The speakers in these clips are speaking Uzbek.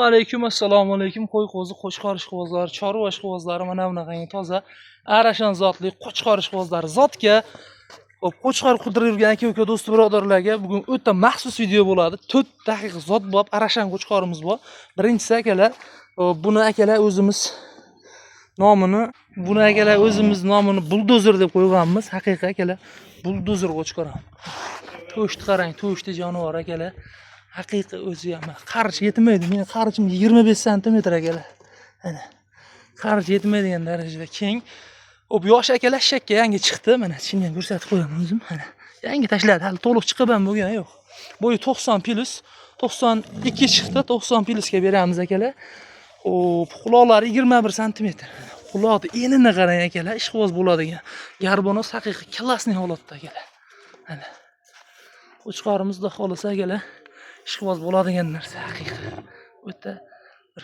Alaykum, assalomu alaykum. Qo'y qo'zi, qo'chqor ishqibozlari, chorva ishqibozlari, mana bunaqangi toza arashan zotli qo'chqor ishqibozlari zotga. Xo'p, qo'chqor qidirib yurgan aka uka do'st birodarlarga bugun o'ta maxsus video bo'ladi. 4 daqiqa zot bor, arashan qo'chqorimiz bor. Birinchisi akalar, buni akalar o'zimiz nomini, buni akalar o'zimiz nomini buldozer deb qo'yganmiz. Haqiqiy akalar, buldozer qo'chqor. To'shni qarang, to'shni jonivor akalar. Haqiqiy o'zi ham qarich yetmaydi. Meni qarichim 25 santimetr akalar. Ana. Qarich yetmaydigan darajada keng. Xo'p, yosh akalar shakka yangi chiqdi. Mana shuni ham ko'rsatib qo'yaman o'zim. Mana. Yangi tashladi, hali to'liq chiqib ham bo'lgani yo'q. Bo'yi 90 plus, 92 chiqdi, 90 plusga beramiz akalar. Xo'p, quloqlari 21 santimetr. Quloqni enini qarang akalar, ishqiboz bo'ladigan. Garbonos haqiqiy klassniy holatda akalar. Mana. Qo'chqorimiz xudo xohlasa akalar, ishqiboz bo'ladigan narsa haqiqiy. O'ta bir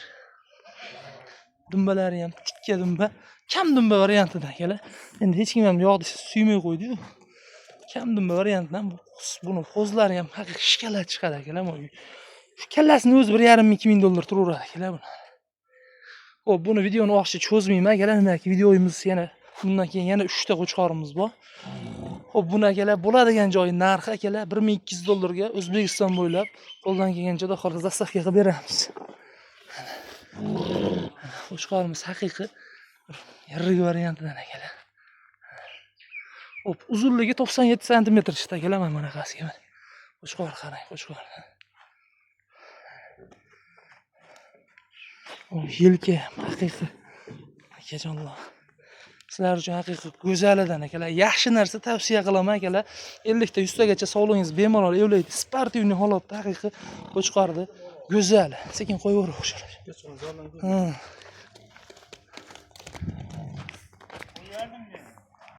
dumbalari ham tikka dumba, kam dumba variantida akalar. Endi hech kim ham yog'ni suymay qo'ydi-yu. Kam dumba variantidan bu buni qo'zlari ham haqiqiy shikalat chiqadi akalar. Shu kallasini o'zi 1,5 ming 2 ming dollar turaveradi akalar buni. Xo'p, buni videoni oxirigacha cho'zmayman akalar. Nimaki videomiz yana bundan keyin yana 3 ta qo'chqorimiz bor. Xo'p, buni akalar bo'ladigan joyi narxi akalar 1200 dollarga O'zbekiston bo'ylab qo'ldan kelgancha xudo xohlasa доставка qilib beramiz. Qo'chqorimiz haqiqiy yirik variantidan akalar. Xo'p, uzunligi 97 santimetr chiqdi akalar mana bunaqasiga. Mana. Qo'chqor qarang, qo'chqor. O yelka ham haqiqiy akajonlar. Sizlar uchun haqiqiy go'zalidan akalar. Yaxshi narsa tavsiya qilaman akalar. 50 ta 100 tagacha sog'lig'ingiz bemalol evlaydi. Sportivniy holatda haqiqiy qo'chqorni go'zali. Sekin qo'yib yuboraver. Ha.